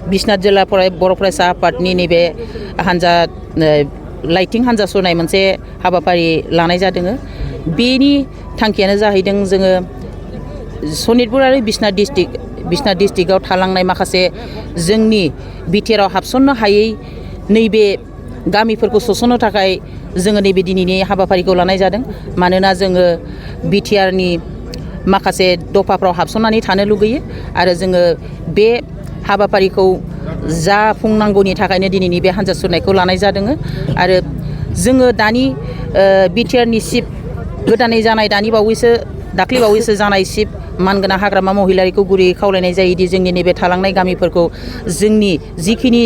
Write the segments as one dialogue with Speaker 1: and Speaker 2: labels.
Speaker 1: बिश्नाथ जिल्ला बर' फरायसा आफादनि नैबे हानजा लाइटिं हानजा सुरनाय मोनसे हाबाफारि लानाय जादों। बेनि थांखियानो जाहैदों जोङो सनितपुर आरो बिश्नाथ डिस्ट्रिक्टआव थालांनाय माखासे जोंनि बिटिआरआव हाबसननो हायै नैबे गामिफोरखौ सोसननो थाखाय जोङो नैबे दिनैनि हाबाफारिखौ लानाय जादों। मानोना जोङो बिटिआरनि माखासे दफाफ्राव हाबसननानै थानो लुगैयो आरो जोङो बे हाबाफारिखौ जाफुंनांगौनि थाखायनो दिनैनि बे हानजा सुरनायखौ लानाय जादों। आरो जोङो दानि बिटिआरनि चिफ गोदानै जानाय दाख्लै बावैसो जानाय चिफ मानगोनां हाग्रामा महिलारिखौ गुरैयै खावलायनाय जायोदि जोंनि नैबे थालांनाय गामिफोरखौ जोंनि जिखिनि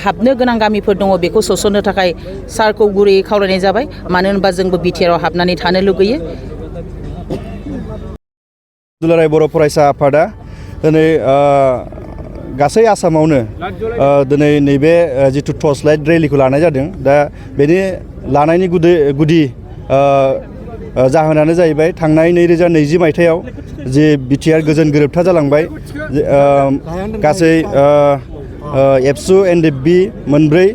Speaker 1: हाबनो गोनां गामिफोर दङ बेखौ सोसननो थाखाय सारखौ गुरैयै खावलायनाय जाबाय। मानो होनबा जोंबो बिटिआरआव हाबनानै थानो लुगैयो।
Speaker 2: दुलाराय बर' फरायसा आफादा दिनै गासै आसामावनो दिनै नैबे जिथु टर्च लाइट रेलिखौ लानाय जादों। दा बेनि लानायनि गुदि जाहोनानो जाहैबाय थांनाय 2020 मायथाइयाव जे बिटिआर गोजोन गोरोबथा जालांबाय। गासै एबसु एनडिएफबि मोनब्रै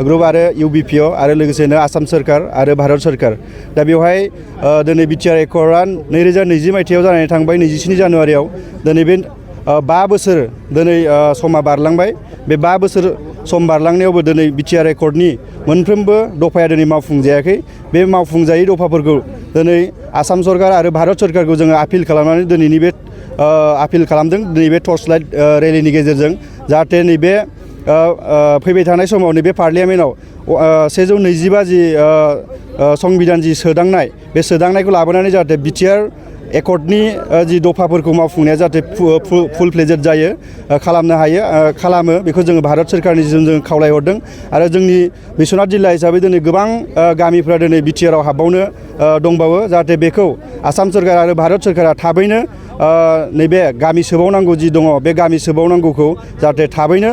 Speaker 2: ग्रुप आरो इउबिपिअ आरो लोगोसेनो आसाम सोरखार आरो भारत सोरखार। दा बेवहाय दिनै बिटिआर एकर्डआ 2020 मायथाइयाव जानानै थांबाय 27 जानुवारियाव। दिनै बे 5 बोसोर दिनै समा बारलांबाय। बे 5 बोसोर सम बारलांनायावबो दिनै बिटिआर एकर्डनि मोनफ्रोमबो दफाया दिनै मावफुंजायाखै। बे मावफुंजायै दफाफोरखौ दिनै आसाम सोरखार आरो भारत सोरखारखौ जोङो आपिल खालामनानै दिनैनि बे आपिल खालामदों नैबे टर्च लाइट रेलिनि गेजेरजों, जाहाथे नैबे फैबाय थानाय समाव नैबे पार्लियामेन्टआव 125 जि संबिधान जि सोदांनाय, बे सोदांनायखौ लाबोनानै जाहाथे बिटिआर एकर्डनि जि दफाफोरखौ मावफुंनाया जाहाथे फुल फ्लेजेड जायो, खालामनो हायो, खालामो, बेखौ जोङो भारत सोरखारनिसिम जों खावलायहरदों। आरो जोंनि बिश्वनाथ जिल्ला हिसाबै दिनै गोबां गामिफ्रा दिनै बिटिआरआव हाबबावनो दंबावो। जाहाथे बेखौ आसाम सोरखार आरो भारत सोरखारा थाबैनो नैबे गामि सोबावनांगौ जि दङ, बे गामि सोबावनांगौखौ जाहाथे थाबैनो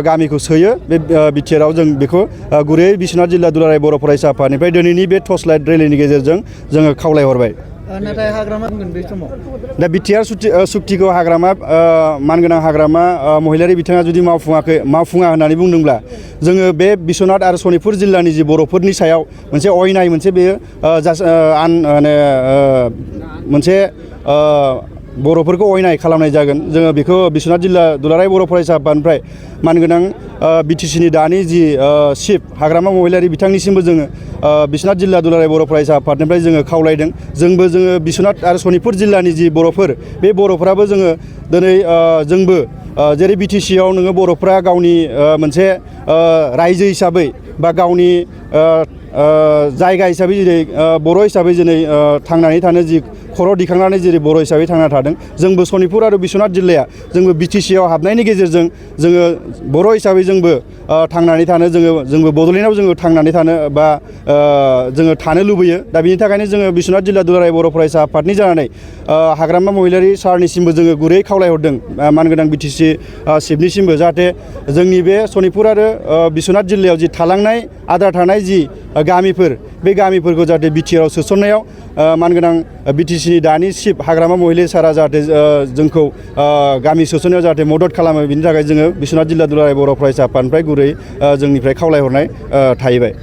Speaker 2: गामिखौ सोयो बे बिटिआरआव। जों बेखौ गुरैयै बिश्वनाथ जिल्ला दुलाराय बर' फरायसा आफादनिफ्राय दिनैनि बे टर्च लाइट रेलिनि गेजेरजों जोङो खावलायहरबाय।
Speaker 3: नाथाय हाग्रामा बुंगोन बे समाव
Speaker 2: दा बिटिआर सुक्तिखौ हाग्रामा मानगोनां हाग्रामा महिलारि बिथाङा जुदि मावफुङा होननानै बुंदोंब्ला जोङो बे बिश्वनाथ आरो सनितपुर जिल्लानि जि बर'फोरनि सायाव मोनसे अयनाय, मोनसे बेयो मोनसे बर'फोरखौ अयनाय खालामनाय जागोन। जोङो बेखौ बिश्वनाथ जिल्ला दुलाराय बर' फरायसा आफादनिफ्राय मानगोनां बिटिसिनि दानि जि चिफ हाग्रामा महिलारि बिथांनिसिमबो जोङो बिश्वनाथ जिल्ला दुलाराय बर' फरायसा आफादनिफ्राय जोङो खावलायदों। जोङो बिश्वनाथ आरो सनितपुर जिल्लानि जि बर'फोर, बे बर'फोराबो जोङो दिनै जोंबो जेरै बिटिसिआव नोङो बर'फ्रा गावनि मोनसे रायजो हिसाबै बा गावनि जायगा हिसाबै जेरै बर' हिसाबै दिनै थांनानै थानो जि खर' दिखांनानै जेरै बर' हिसाबै थांना थादों, जोंबो सनितपुर आरो बिश्वनाथ जिल्लाया जोंबो बिटिसिआव हाबनायनि गेजेरजों जोङो बर' हिसाबै जोंबो थांनानै थानो, जोंबो बड'लेण्डआव जोङो थांनानै थानो बा जोङो थानो लुबैयो। दा बिनि थाखायनो जोङो बिश्वनाथ जिल्ला दुलाराय बर' फरायसा आफादनि जानानै हाग्रामा महिलारि सारनिसिमबो जोङो गुरैयै खावलायहरदों, मानगोनां बिटिसि चिफनिसिमबो, जाहाथे जोंनि बे सनितपुर आरो बिश्वनाथ जिल्लायाव जि थालांनाय आद्रा थानाय जि गामिफोर, बे गामिफोरखौ जाहाथे बिटिआरआव सोसननायाव मानगोनां बिटिसिनि दानि चिफ हाग्रामा महिलारि सारा जाहाथे जोंखौ गामि सोसननायाव जाहाथे मदद खालामो। बिनि थाखाय जोङो बिश्वनाथ जिल्ला दुलाराय बर' फरायसा आफादनिफ्राय गुरै जोंनिफ्राय खावलायहरनाय थाहैबाय।